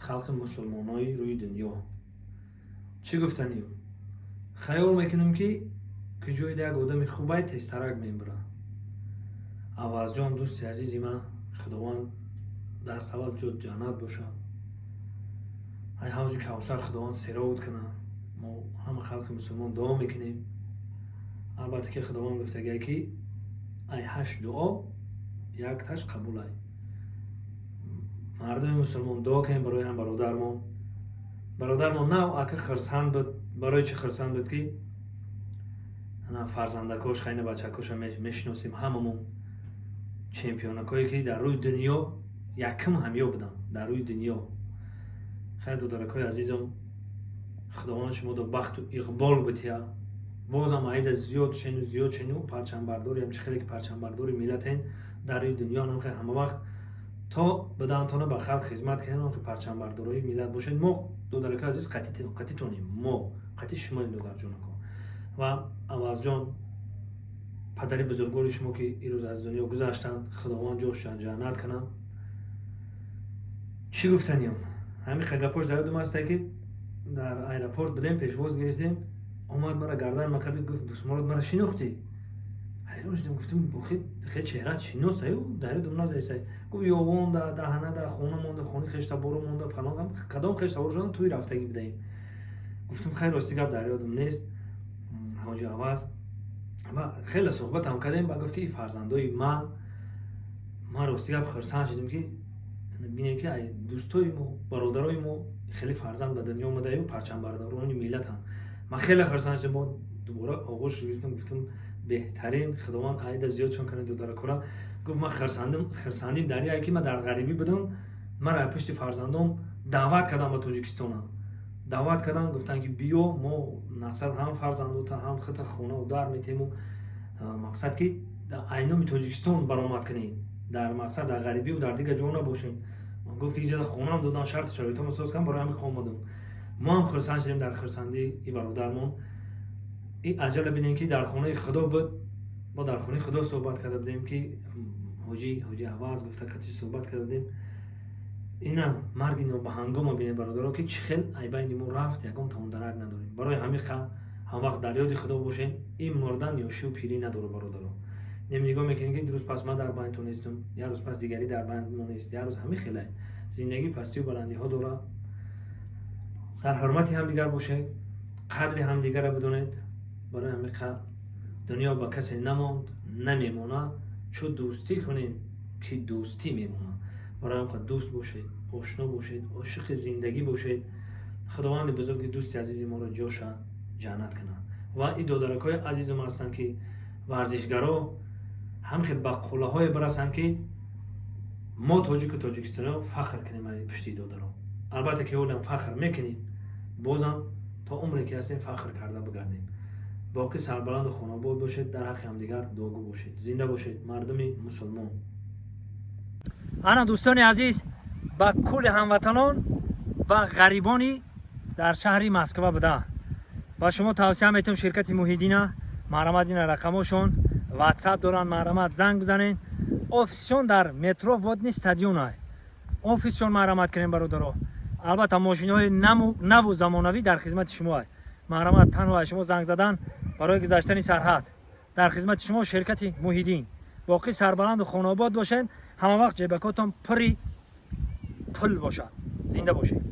Халқи мусулмонои рӯи дунё, чӣ гуфтанем? Хаёл мекунем, ки куҷоида як одами хубай тезтарак мебура. Авазҷон, дӯсти азизи ман, Худованд дар сабаб ҷо ҷаннат бошад, ай ҳавзи Кавсар Худованд серовуд кунад. Мо ҳама халқи мусулмон дуо мекунем. Албатта, ки Худованд гуфтагиа, ки ай ҳашт дуо якташ қабулай. Мардуми мусулмон, дуо кунем барои ҳам бародармон. Бародармон нав ака хирсанд буд. Барои чӣ хирсанд буд? Ки фарзандакош, хайна бачакоша мешиносем ҳамамон, чемпионакое, ки дар рӯи дунё якум ҳамё буданд дар рӯи дунё. Хайр, додаракои азизом, Худованд шумодо бахту иқбол бития, бозам аида зиёд шену, зиёд шену, парчамбардори ҳамчи хеле ки парчамбардори миллатен дар рӯи дунё, намхе ҳама вақт то бидантона ба халқ хизмат кунем, намхе парчамбардорои миллат бошед. Мо, додаракои азиз, қатитонем, мо қати шумоем, додарҷонако. Ва Авазҷон, падари бузургвори шумо, ки ирӯз аз дунё гузаштанд, Худованд ҷошон ҷаннат кунанд. Чӣ гуфтаниём? Ҳамин гапош дар ёдум ҳасте, ки дар аэропорт будем, пешвоз гирифтем, омад, мара гардан мақабид, гуфт: «Дӯстмурод, мара шинохтӣ?» Ҳайрон шудем, гуфтем: «Хе, чеҳрат шиносаю, дар ёдум назесай». Гуфт: «Ёвонда, даҳанада, хона монда, хони хештаборо монда, фалон, кадом хештаборо шуда, туи рафтагӣ будаем». Гуфтем: «Хайр, рости гап, дар ёдум нест, ҳоҷи Аваз». Ва хеле суҳбатам кардем, ба гуфт, ки фарзандои ман. Ман, рости гап, хурсанд шудем, ки бинед, ки дӯстои мо, бародарои мо хеле фарзанд ба дунё омадаю парчамбардорони миллатанд. Ман хеле хурсанд шудем, бо дубора оғӯш гирифтам, гуфтам: «Беҳтарин, Худованд айда зиёдшон кунад, додаракора». Гуфт: «Ман хурсандим, хурсандим дар яе, ки ман дар ғарибӣ будам, мара пушти фарзандом даъват кардам, ба Тоҷикистона даъват кардам, гуфтанд, ки биё, мо мақсад ҳам фарзандота, ҳам хита хонау дар метему, мақсад, ки айноми Тоҷикистон баромад кунед, дар мақсад дар ғарибию дар дигар ҷо набошед». Гуфт, ки иҷоза хонаам додам, шарту шароитомо соз кардам, барои ҳамин омадам. Мо ҳам хурсанд шудем дар хурсандии и бародармон. И аҷала бинем, ки дар хонаи Худо буд. Мо дар хонаи Худо суҳбат карда будем, ки ҳоҷи Аваз гуфта, қатъи суҳбат карда будем. Ина марги нобаҳангома бинем, бародаро, ки чӣ хел ай байни мо рафт, ягон тамондарак надорем. Барои ҳамин ҳамвақт дар ёди Худо бошем. Ин мурдан ёшию пирӣ надорад, бародаро. Нем нигоҳ мекунем, ки рӯз пас ман дар байнтон нестам, як рӯз пас дигарӣ дар байни мо нест, як рӯз. Ҳамин хелай зиндагӣ пастию баландиҳо дорад. Дар ҳурмати ҳамдигар бошед, қадри ҳамдигарро бидонед. Барои ҳамин дунё ба касе намонд, намемонад, чӯ дӯстӣ кунем, ки дӯстӣ мемонад. Барои ҳамин дӯст бошед, ошно бошед, ошиқи зиндагӣ бошед. Худованди бузурги дӯсти азизи моро ҷоша ҷаннат кунад. Ва и додаракҳои азизум ҳастанд, ки варзишгаро ҳамхе ба қуллаҳое бирасанд, ки мо, тоҷику тоҷикистониҳо, фахр кунем ай пушти додаро. Албатта, ки ҳолам фахр мекунем, бозам то умре ки ҳастем фахр карда бигардем. Боқӣ сарбаланду хонобод бошед, дар ҳаққи ҳамдигар дуогӯ бошед. Зинда бошед, мардуми мусулмон. Ана, дӯстони азиз, ба кулли ҳамватанон ва ғарибони дар шаҳри Москва буда, ба шумо тавсия метавам ширкати Муҳиддина. Марҳамат, ина рақамошон, Ватсап доранд, марҳамат, занг бизанед. Офисшон дар метро Водный стадион офисшон. Марҳамат кунем, бародаро. Албатта, мошиноҳои наву замонавӣ дар хизмати шумо. Марҳамат, танҳо аз шумо занг задан барои гузаштани сарҳад. Дар хизмати шумо ширкати Муҳиддин. Боқӣ сарбаланду хонаобод бошед, ҳама вақт ҷебакотон пури пул бошад. Зинда бошед.